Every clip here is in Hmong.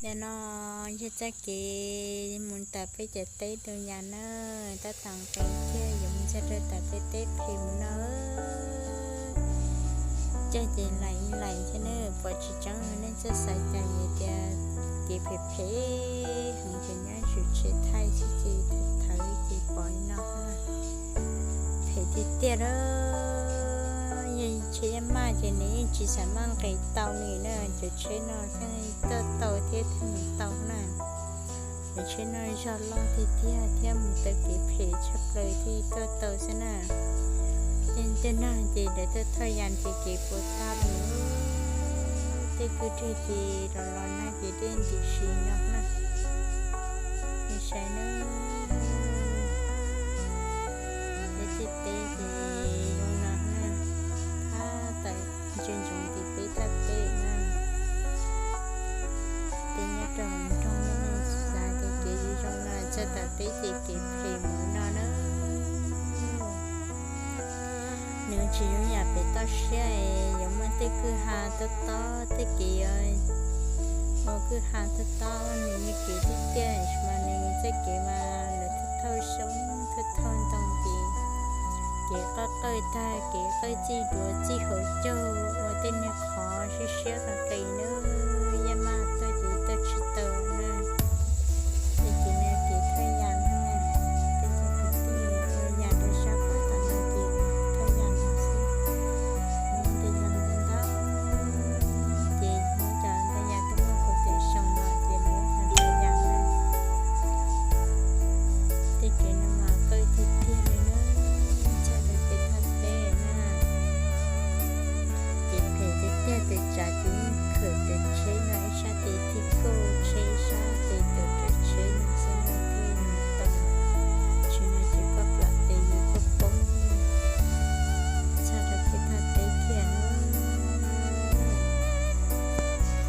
Nim no yog txoj kev mus tom peb cov teb rau yam na, tab tom nqis kiag yuav mus txog rau tom peb teb phem mus no. Caij ces laim laim thiab ne, pom tsis tseeb nej txawj xav cas es tias kev phem phem heev ces nyob tsum tsheb thaij xwb ces thawv ces pom li no. Phem tiag tiag a. Yog tsheb maj ces nws yeej tsis xav maj nqis tau li na, cov tsheb no thiaj tuaj tau thiab thiaj mus tau na. Cov tsheb no zog loj tiag tiag thiab mus taw kev phem tshaj plaws thiaj tuaj tau xwb na. Tej tej no ces lawv tuaj thauj yas ces kev puas tag li. Tej kwj deg ces los los nag ces dej ntim si no na. Saib na, peb tej teb ces zoo no na, thab tawm ntsia ntsoov tim peb thaj teb na. Tej nyob rau hauv nroog nej xav tias kev zoo zoo no, txog tom peb ces kev phem mus no na. Nws tsis zoo yam pem toj siab es yuav muaj tej kwj ha tob tob, tej kev yuav ua kwj ha tob tob, nws yog kev tiaj tiaj mas nws txoj kev mas lawv thauj xyoob thauj ntoo ces kev qawj qawj tag, kev qawj txij duav txij hauv caug ua tej niag qhov siab siab qis qis na. Yaj maj tuaj ces tuaj tsis tau na. Ces kev no kev thauj yas no, peb cov kwv tij thauj yas rau sab pem tom no ces thauj yas no xwb. Muaj ntau yas ntau ntau, ces muaj cov ntau yas twb muaj kaum tawm xyoo no ces lawv thauj yas na. Tej kev no mas qawj tiag tiag li na, txog rau peb thaj teb na. Ces phem tiag tiag, tes tsav ces yeej khawm tes tsheb no ib sab tes thiaj kauj tsheb, ib sab tes tawm rawv tsheb no xwb na thiaj mus tau. Tsheb no ces koj plam tes yus koj poob, txog rau peb thaj teb kiag na.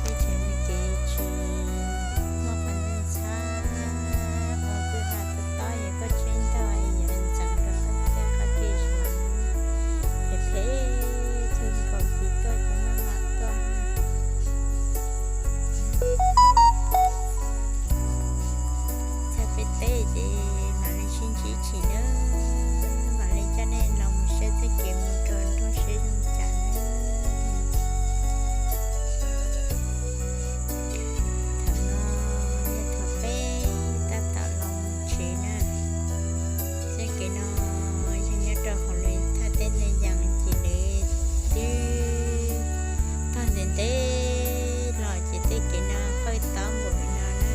Teb chaws no ces tsis muaj qhov ntxhab, ua kwj ha tob tob es koj tsheb ntog es yuav ntxeev rau koj tej qab ke zuav. Phem phem, txog nkaus kev tuaj ces maj mam tuaj. Txog peb teb ces mam li sib ntsib tsis na, mam li coj nej los mus saib txoj kev mus rau nroog seb zoo cas na. Thaum no yog thaum peb tab tom los mus tsev na. Txoj kev no yog nyob rau hauv lawv thaj teb Nees Yas ces lawv twb tog ntev ntev los ces tej kev no qawj tob npaum li no na.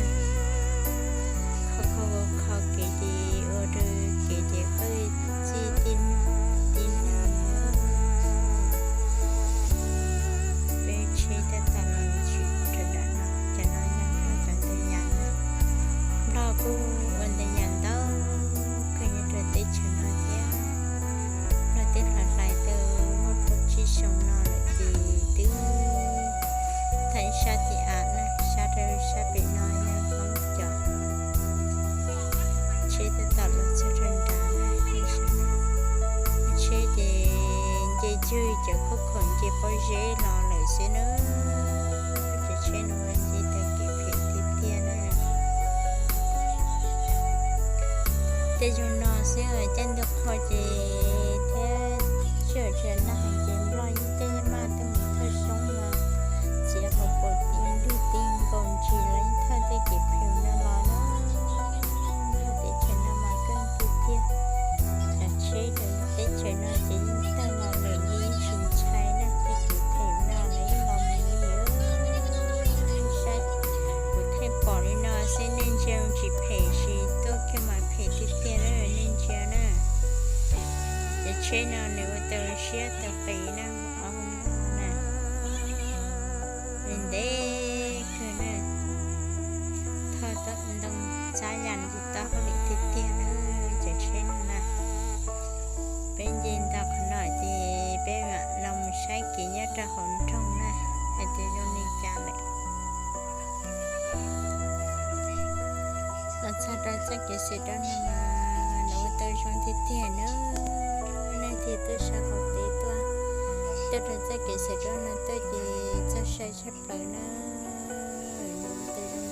Kho kho kho kev ces ua rau kev ces qawj txij tib tib neeg. Peb tsheb tab tom los tsis raws nram no, cov no yog Nplog cov ntoo yas na. Nplog kuj ua ntoo yas ntau kawg nyob rau teb chaws no thiab. Nplog twb hlais hlais tau muaj plaub tsib xyoo no lawm ces twb thaij sab tim av na, sab rau sab pem no yog Hmoob cov. Tsheb tab tom los txog rau nrad na, tsheb ces nce ywg cov khauj khaum nce pob zeb los lawm xwb na. Cov tsheb no nce tau kev phem tiag tiag na. Tej zaum no xwb caij ntuj qhua ces thiab sij hawm tsaus ntuj heev ces Nplog yeej tej yaj maj tuaj mus thauj xyoob los txiav hauv paus ti lwg ti nkaus ntsis los yeej thauj tej kev phem no los na. Nplog teb chaws no mas kawg tiag tiag. Cov tsheb rau teb chaws no ces yeej tawg los lawm yeej tsis ntshai na, tej kev phem no lawv yeej los mus li. Saib kuv thaij pom li no xwb nej ntsia tsis phem, tsis tuaj kiag mas phem tiag tiag na nej ntsia na. Cov tsheb no nws ua tau siab tau qis na, ob na, ntev kawg na. Thauj tau ntoo txhab yas ntsis tau hauj lwm tiag tiag na cov tsheb no na. Peb nce ntawm qhov no ces peb mam los mus saib kev nyob rau hauv nroog na, hais tias zoo li cas lawm. Los txog rau txoj kev xis dawb no mas nws ua tau zoo tiag tiag na. Nej thiaj tuaj sab qhov peb tuaj, tuaj rau txoj kev xis dawb no tuaj ces txaus sai tshaj plaws na. Nws ua tau zoo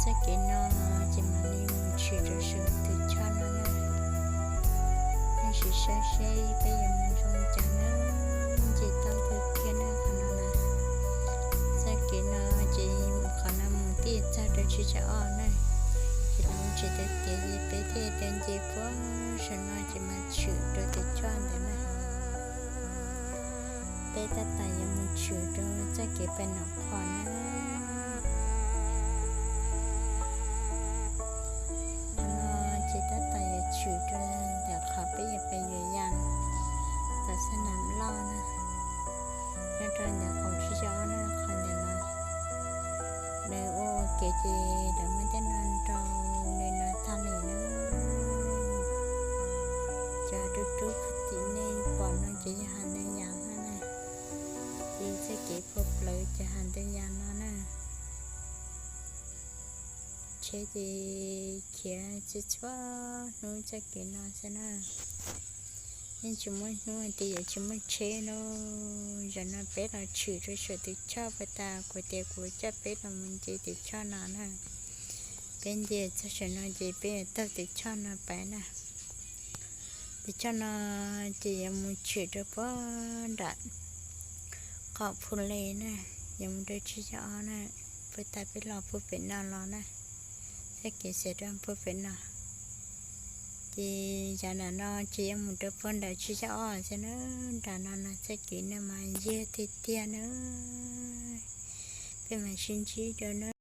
Txoj kev no ces mam li mus tshwm rau saum tus choj no na. Nej sim saib seb peb yuav mus zoo cas na. Nce toj ntug kiag na qhov no na. Txoj kev no ces mus qhov no mus thiaj txog rau tsib caug ob na. Ces los mus tsis tau tiav ces peb thiaj tau nce puag saum no ces mam tshwm rau tus choj ntawd na. Peb tab tom yuav mus tshwm rau txoj kev pem Nom Qhos na. Qhov no ces tab tom yuav tshwm rau ntawm qhov peb yuav pem yuav yas tom Xab Nam Lauj na. Nyob rau ntawm qaum tsib caug ob na, qhov ntawm no lawv ua kev ces lawv muab tej no nrau li no tag li na. Cov rub rub tim nej pom no ces yog hav ntoo yas no na. Ces txoj kev puag plawv cov hav ntoo yas no na. Tsheb ces khiav txhua txhua hnub txoj kev no xwb na. Yeej tsis muaj hnub hais tias yuav tsis muaj tsheb lauj. Zaum no peb los tshwm rau saum tus choj puag ta kuv tias kuv coj peb los mus nce tus choj no na. Peb nce txog saum no ces peb yuav taug tus choj no pais na. Tus choj no ces yuav mus tshwm rau puag nram qaum Phu Le na, yuav mus rau tsib caug ob na. Puag ta peb los puag pem no los na, txoj kev xav rau puag pem no. Ces yav nram no ces yuav mus rau puag nram tsib caug ob xwb na. Nram no no txoj kev no mas yog tiag tiag na. Peb mam sib ntsib dua na.